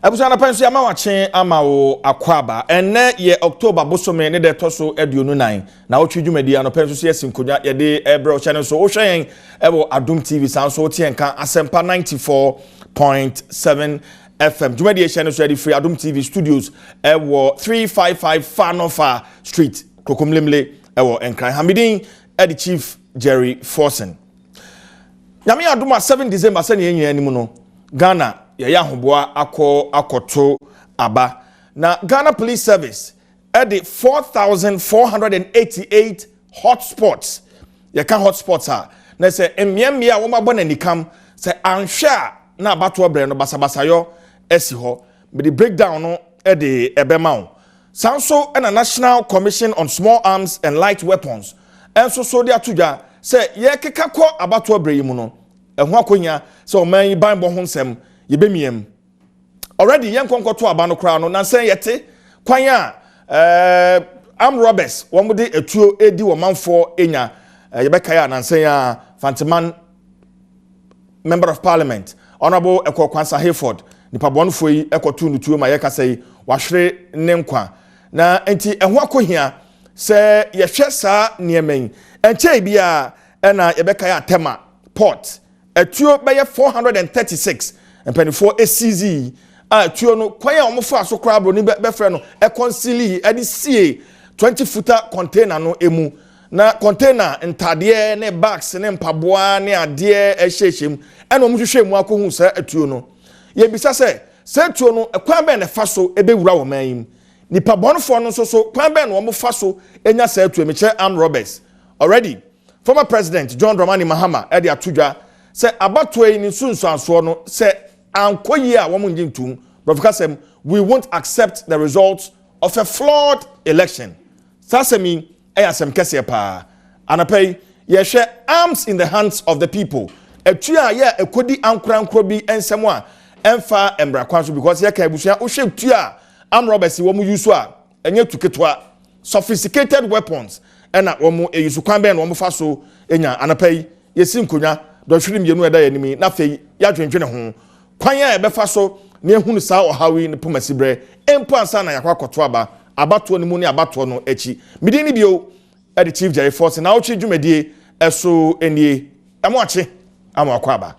Abusua, anapa nso yɛama wakye ama wo akɔ. Ɛnnɛ yɛ October bosome ne deɛ ɛtɔ so 24 na wotwe dwumadi. Anɔpɛ nso so yɛsi nkonnwa yɛde ɛbrɛ ɔhyɛ no nso. Wohwɛ yɛn ɛwɔ Adom TV, saa nso wote yɛn ka Asɛmpa 94.7 FM. Dwumadi ɛhyɛ no so yɛde firi Adom TV studios ɛwɔ 355 Fanofa Street, Kokomlemle, ɛwɔ Nkran. Hamidin ɛde Chief Jerry Forson. Nyame adom a, 7 December, sɛnea yɛn nyinaa anim no, Ghana yɛyɛ ahoboa akɔ akɔto aba, na Ghana Police Service ɛde 4488 hotspots. Yɛka hotspots a, na sɛ mmeammea a wɔn abɔ n'anikam sɛ anhwɛ a na abatoɔ brɛ no basabasayɔ asi hɔ. Mede breakdown no ɛde ɛbɛma wo. Saa nso ɛna National Commission on Small Arms and Light Weapons ɛnso so de ato dwa sɛ yɛkeka kɔ abatoɔ brɛ yi mu no, ɛho akɔnya sɛ ɔman yi banbɔ ho nsɛm yɛbɛmia already. Yɛn nkɔnkɔto aba no koraa no, nansɛn yɛte kwan a armed robbers wɔn de etuo edi wɔn manfoɔ enya. Yɛbɛkae a, nansɛn a Fanteman Member of Parliament, Honourable Ɛkɔ Kwansa Hayford, nipa bɔnfoɔ yi ɛkɔto ne tuo ma yɛkasa yi wahwere ne nkwa. Na nti ɛho akɔhia sɛ yɛhwɛ saa nneɛma yi. Nkyɛn bi a ɛna yɛbɛkae atɛma port atuo bɛyɛ 436 mpanimfoɔ eseize a atuo no, kwan a wɔn so koraa buroni bɛfrɛ no ɛconceal yi, ɛde sie 20 footer container no emu, na container ntadeɛ ne bags ne mpaboa ne adeɛ ɛhyehyɛ mu, ɛna wɔn hwehwɛ mu akɔhu saa atuo no. Yɛbisa sɛ saa atuo no, kwan bɛn na ɛfa so ɛbɛwura wɔn man yi mu? Nipa bɔnfoɔ no nso so, kwan bɛn na wɔn fa so anya saa atuo? Mekyerɛ armed robbers. Already former President John Dramani Mahama ɛde ato dwa sɛ abatoɔ yi ne nsunsuansoɔ no, sɛ ankɔ yie a, wɔn ngye ntum. Brɔfo kasɛm, "We won't accept the results of a flawed election." Saa asɛm yi ɛyɛ asɛm kɛseɛ paa. Anapa yi yɛhwɛ arms in the hands of the people, etu a yɛ ekodi ankorankoro bi nsɛm a ɛmfa mmara kwan so, because yɛka abusua, wohwɛ tu a armed robbers wɔn use a, ɛnyɛ tu ketewa, sophisticated weapons ɛna wɔn eyi so. Kwan bɛn na wɔn fa so enya? Anapa yi yɛsi nkonnwa dɔhwere 2 ɛda yɛn anim yi, na afei yɛadwendwene ho kwan a yɛbɛfa so na ehunu saa ɔhaw yi ne pomasi brɛ mpo ansa na yɛakɔ akɔto aba, abatoɔ no mu ne abatoɔ no akyi. Midin ni bio ɛde Chief Jerry Force na awotwe dwumadie ɛso nie. Ɛmo akye ama akɔ aba.